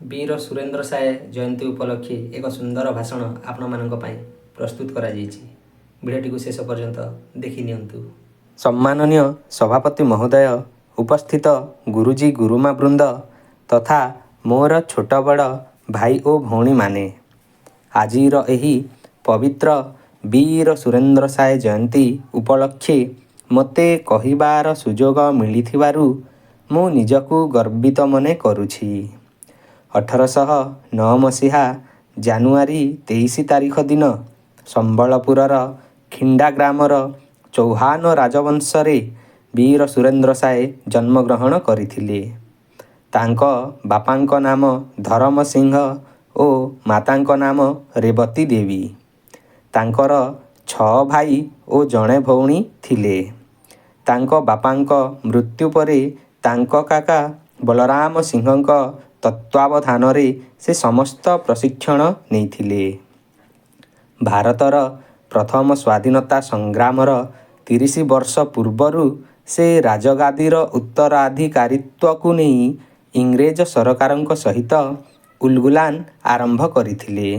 ବୀର ସୁରେନ୍ଦ୍ର ସାଏ ଜୟନ୍ତୀ ଉପଲକ୍ଷେ ଏକ ସୁନ୍ଦର ଭାଷଣ ଆପଣମାନଙ୍କ ପାଇଁ ପ୍ରସ୍ତୁତ କରାଯାଇଛି। ଭିଡ଼ିଓଟିକୁ ଶେଷ ପର୍ଯ୍ୟନ୍ତ ଦେଖି ନିଅନ୍ତୁ। ସମ୍ମାନନୀୟ ସଭାପତି ମହୋଦୟ, ଉପସ୍ଥିତ ଗୁରୁଜୀ ଗୁରୁମା ବୃନ୍ଦ ତଥା ମୋର ଛୋଟ ବଡ଼ ଭାଇ ଓ ଭଉଣୀମାନେ, ଆଜିର ଏହି ପବିତ୍ର ବୀର ସୁରେନ୍ଦ୍ର ସାଏ ଜୟନ୍ତୀ ଉପଲକ୍ଷେ ମୋତେ କହିବାର ସୁଯୋଗ ମିଳିଥିବାରୁ ମୁଁ ନିଜକୁ ଗର୍ବିତ ମନେ କରୁଛି। 1809 ମସିହା ଜାନୁଆରୀ 23 ତାରିଖ ଦିନ ସମ୍ବଲପୁରର ଖିଣ୍ଡା ଗ୍ରାମର ଚୌହାନ ରାଜବଂଶରେ ବୀର ସୁରେନ୍ଦ୍ର ସାଏ ଜନ୍ମଗ୍ରହଣ କରିଥିଲେ। ତାଙ୍କ ବାପାଙ୍କ ନାମ ଧରମ ସିଂହ ଓ ମାତାଙ୍କ ନାମ ରେବତୀ ଦେବୀ। ତାଙ୍କର ଛଅ ଭାଇ ଓ ଜଣେ ଭଉଣୀ ଥିଲେ। ତାଙ୍କ ବାପାଙ୍କ ମୃତ୍ୟୁ ପରେ ତାଙ୍କ କାକା ବଳରାମ ସିଂହଙ୍କ ତତ୍ତ୍ୱାବଧାନରେ ସେ ସମସ୍ତ ପ୍ରଶିକ୍ଷଣ ନେଇଥିଲେ। ଭାରତର ପ୍ରଥମ ସ୍ୱାଧୀନତା ସଂଗ୍ରାମର 30 ବର୍ଷ ପୂର୍ବରୁ ସେ ରାଜଗାଦିର ଉତ୍ତରାଧିକାରିତ୍ୱକୁ ନେଇ ଇଂରେଜ ସରକାରଙ୍କ ସହିତ ଉଲଗୁଲାନ ଆରମ୍ଭ କରିଥିଲେ।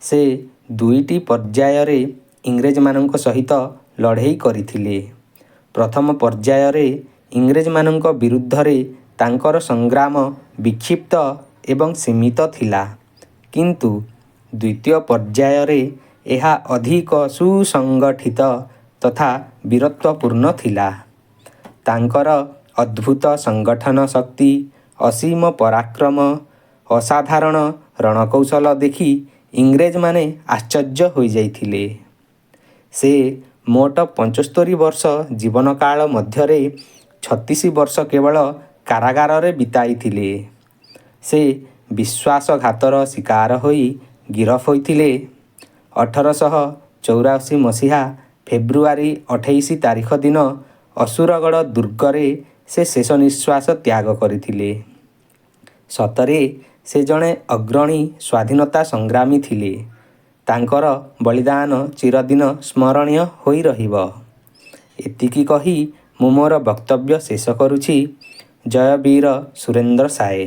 ସେ ଦୁଇଟି ପର୍ଯ୍ୟାୟରେ ଇଂରେଜମାନଙ୍କ ସହିତ ଲଢ଼େଇ କରିଥିଲେ। ପ୍ରଥମ ପର୍ଯ୍ୟାୟରେ ଇଂରେଜମାନଙ୍କ ବିରୁଦ୍ଧରେ ତାଙ୍କର ସଂଗ୍ରାମ ବିକ୍ଷିପ୍ତ ଏବଂ ସୀମିତ ଥିଲା, କିନ୍ତୁ ଦ୍ୱିତୀୟ ପର୍ଯ୍ୟାୟରେ ଏହା ଅଧିକ ସୁସଙ୍ଗଠିତ ତଥା ବୀରତ୍ୱପୂର୍ଣ୍ଣ ଥିଲା। ତାଙ୍କର ଅଦ୍ଭୁତ ସଂଗଠନ ଶକ୍ତି, ଅସୀମ ପରାକ୍ରମ, ଅସାଧାରଣ ରଣକୌଶଳ ଦେଖି ଇଂରେଜମାନେ ଆଶ୍ଚର୍ଯ୍ୟ ହୋଇଯାଇଥିଲେ। ସେ ମୋଟ 75 ବର୍ଷ ଜୀବନକାଳ ମଧ୍ୟରେ 36 ବର୍ଷ କେବଳ କାରାଗାରରେ ବିତାଇଥିଲେ। ସେ ବିଶ୍ୱାସଘାତର ଶିକାର ହୋଇ ଗିରଫ ହୋଇଥିଲେ। 1884 ମସିହା ଫେବୃଆରୀ 28 ତାରିଖ ଦିନ ଅସୁରଗଡ଼ ଦୁର୍ଗରେ ସେ ଶେଷ ନିଶ୍ୱାସ ତ୍ୟାଗ କରିଥିଲେ। ସତରେ ସେ ଜଣେ ଅଗ୍ରଣୀ ସ୍ୱାଧୀନତା ସଂଗ୍ରାମୀ ଥିଲେ। ତାଙ୍କର ବଳିଦାନ ଚିରଦିନ ସ୍ମରଣୀୟ ହୋଇ ରହିବ। ଏତିକି କହି ମୁଁ ମୋର ବକ୍ତବ୍ୟ ଶେଷ କରୁଛି। ଜୟ ବୀର ସୁରେନ୍ଦ୍ର ସାଏ।